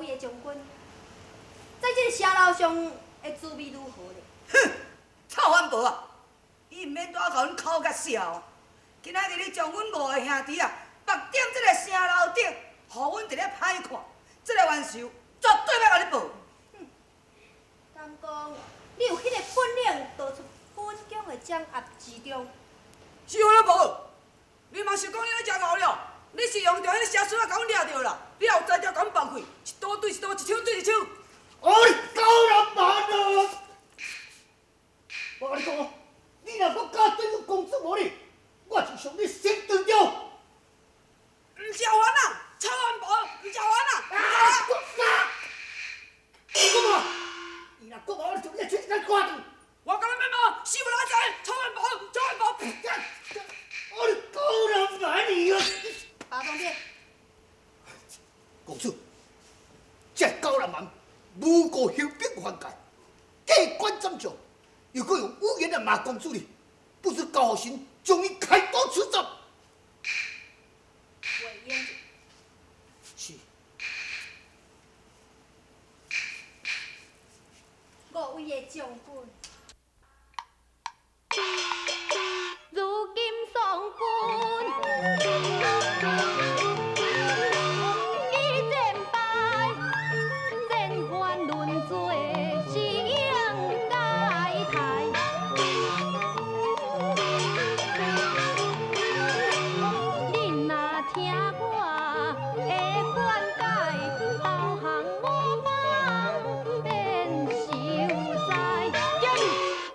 位的將軍，在這個城樓上的滋味如何咧？哼，臭番婆啊！伊毋免拄仔共阮口甲笑。今仔日你將阮五个兄弟啊，縛踮這个城樓頂，予阮佇咧歹看，這个冤仇絕對欲共你報。敢講你有彼个本領逃出本宮的掌握之中？是安呢無？你嘛是講你咧食牛了？你是用著彼个邪術仔共阮掠著啦？你也有才調共阮放開，一刀對一刀，一槍對一槍。我你狗人蠻啊！我共你講哦，你若閣敢對阮公子無禮，我就將你先斷掉。毋食煩啊，臭番婆，毋食煩啊！啊！我講嘛，你若閣無，我就將你喙一間割斷。我講你免無，死無爛仔，臭番婆，臭番婆。我你狗人蠻你啊！包總編，公子，這狗人蠻無故興兵犯界，過關斬將，又閣用語言來罵公子你，不知高神將伊開刀處斬。魏英。是。五位的將軍。如今喪君已戰敗，戰犯論罪是應該刣。恁若聽我的勸解，投降我方免受災。今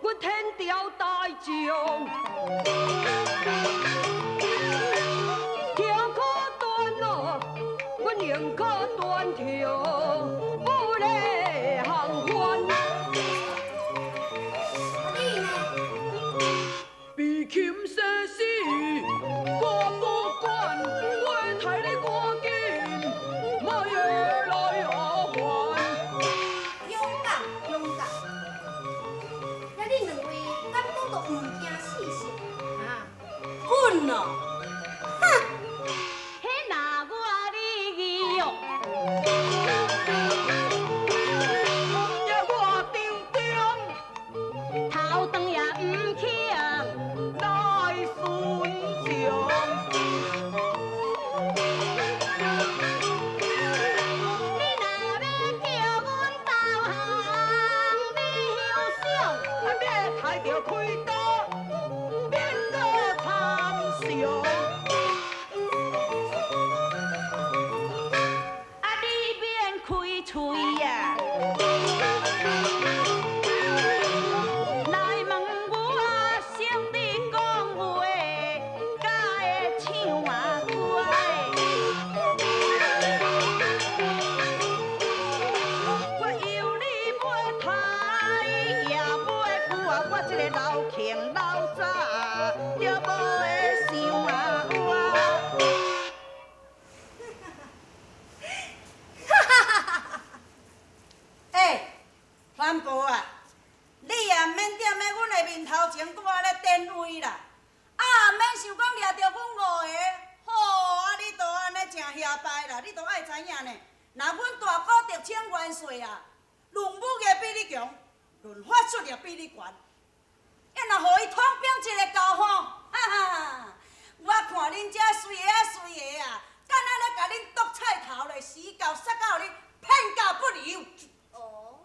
阮天朝大將，聽可斷咯，阮寧可斷腸，不咧降還。你呢？悲琴生死我不管，我刣你趕緊，莫会來還。勇敢，勇敢！遐恁兩位敢講都毋驚死是？啊，阮哦，哼，彼若我你哦，也我張中頭斷也毋肯來順從。你若欲叫阮投降，你休想！啊，欲刣著開刀，免閣參詳。啊，你免開喙呀，來問我省你講話，敢會唱啊歌？我由你欲刣也欲救啊，我這个老坑老早就無會想啊我。欸，番婆啊，你也毋免踮咧阮的面頭前閣按呢展威啦，啊，也毋免想講掠著阮五個，好啊，你都按呢誠遐敗啦，你都愛知影呢。若阮大哥德清元帥啊，論武藝比你強，論法術也比你懸，啊，若予伊統兵一个交吼，哈哈，我看恁這隨个啊隨个啊，敢若咧共恁剁菜頭咧，死到殺到你片甲不留。哦，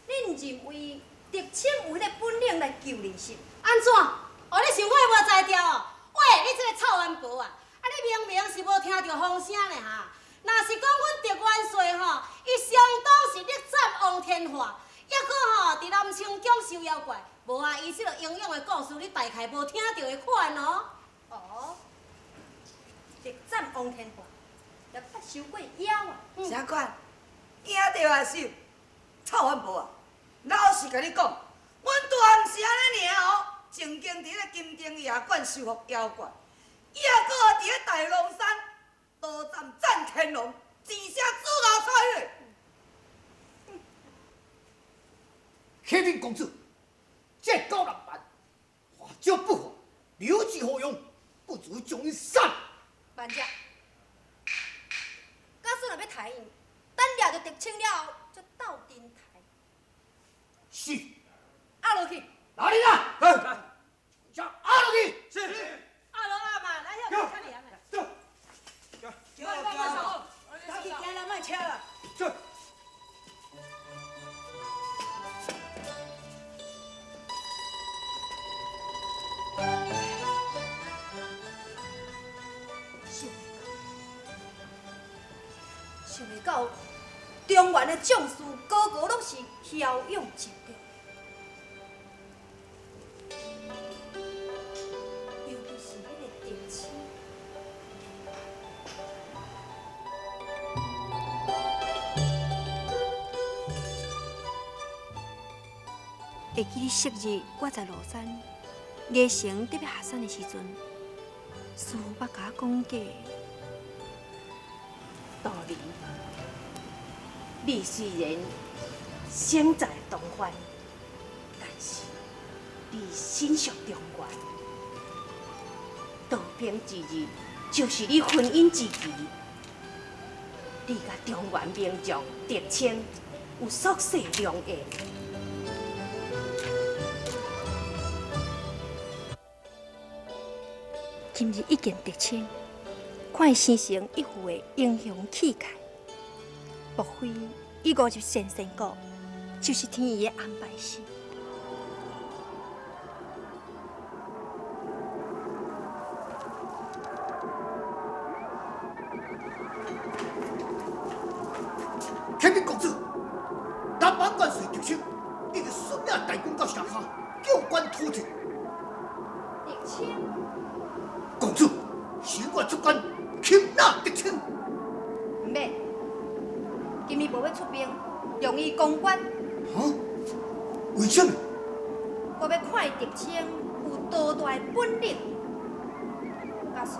恁認為德清有彼个本領來救人心？按怎？哦，你想我會無才調哦？喂，你這个臭番婆啊！啊，你明明是無聽著風聲呢哈！若是講阮德元帥吼，伊相當是力戰王天化，抑閣吼佇南清宮收妖怪，無啊，伊這个英勇的故事，你大概無聽著的款哦。哦，力戰王天化，也捌收過妖啊！啥款？驚著啊是？臭番婆啊！老實共你講，阮大漢毋是按呢爾哦。曾經佇咧金燈夜館收服妖怪，抑閣佇咧大龍山刀斬戰天龍，錢寫紫牙釵咧。啟稟公子，這狗人蠻，話少不法，留之何用？不如將伊殺。慢者，抬因，等掠著狄青了后，才斗阵抬。是。压落去。哪里啦？将压落去。是。压落压嘛，来遐较凉的。走。走。来去行啦，莫车啦。走。想袂到，中原的将士个个拢是骁勇善战，尤其是彼个狄青。会记得昔日我在庐山，艺成得欲下山的时阵，师父捌共我讲过。道理，你虽然生在东方，但是你身属中原。道兵之日，就是你婚姻之期。你佮中原名将狄青有宿世良缘。今日一见狄青，看伊生成一副的英雄气概，莫非伊误入神仙国，就是天意的安排是？启禀公子，南蛮元帅狄青已经率领大军到城下，叫关突袭。狄青，公子，寻我出关，擒拿狄青。毋免，今日无欲出兵，容伊攻关。哈？为什么？我欲看伊狄青有多大的本领。假使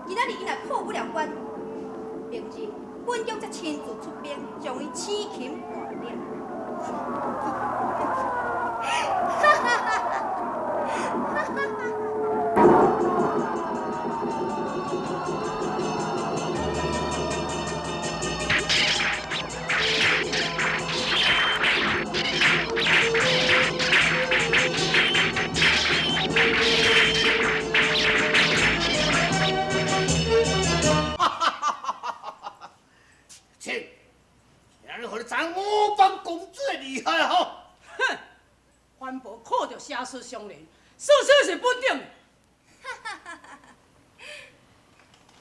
今仔日伊若破不了关，明日本宫才亲自出兵，将伊生擒活掠。哈哈哈哈哈哈！切，今日予你知我帮公子的厉害吼！哼，番婆靠著写书相连，算算是本领。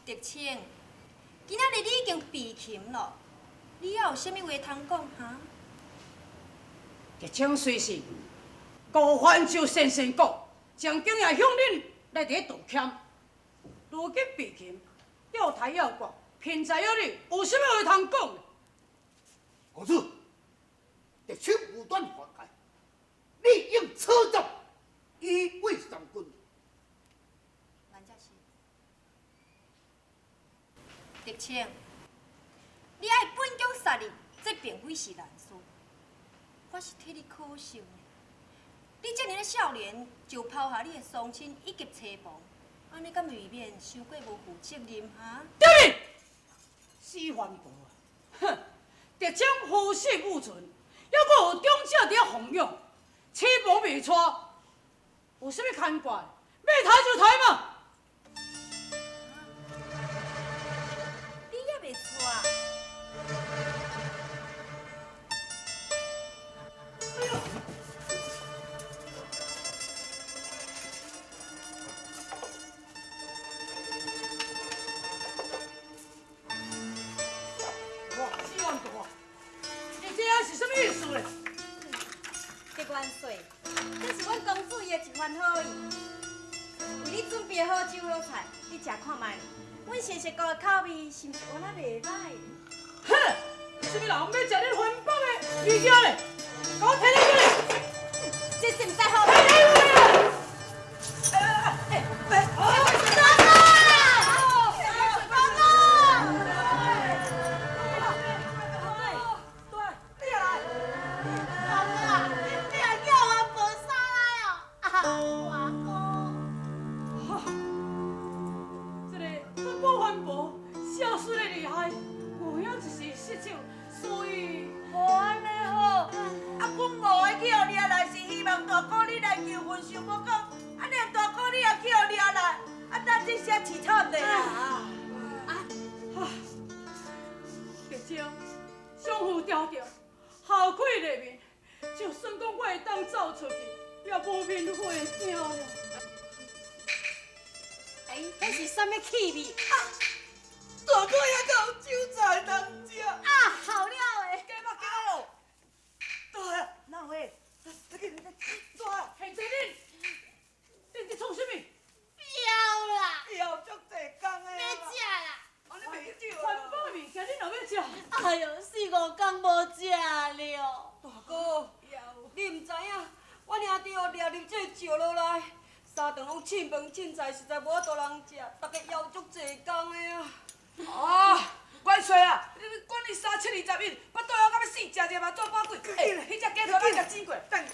狄青，今仔日你已经被擒了，你还有啥物话通讲哈？狄青虽是高翻就神仙国，曾经也向恁来伫道歉，如今被擒，钓抬要挂，贫在于你，有啥物话通讲？公子，狄青无端犯界，你应处斩，以慰三军。万才是。狄青，你爱本宫杀你，这并非是难事。我是替你可惜呢。你这尔少年就抛下你的双亲以及妻房，按呢敢未免伤过无负责任哈？对，死番婆啊！哼，狄青夫死母存，犹阁有长者伫遐奉养，妻房未娶，有啥物牵挂？欲抬就抬嘛！你犹未娶？哇，死番婆啊！你这是啥物意思咧？狄元帅，这是阮公子伊的一番好意，为你准备好酒好菜，你食看觅。阮神仙国的口味是毋是有那袂歹？哼，啥物人欲食恁番北的物件咧？共我提来过来！这是毋使好。提来过来！这个番婆，写书的厉害，有影一时啊，连大哥你也去予掠来，啊，等这些凄惨的啊！啊，德清，相夫调调，后愧内面，就算讲我会当走出去，也无面会镜啦。哎，彼是啥物气味？啊，大哥也有韭菜通食。啊，好了的。鸡肉鸡肉。大啊，哪会？赶紧大。现在恁伫创啥物？枵啦！枵足济工的。欲食啦！环保物件，恁若欲食？哎哟，四五工无食了。大哥，你毋知影，阮兄弟哦掠入这个石落来，三顿拢凊饭凊菜，实在无法度人食，逐家枵足济工的啊。啊，元帅啊，你管你三七二十一，腹肚枵到欲死，食者嘛做饱鬼。欸，彼只鸡腿咱食煎过，等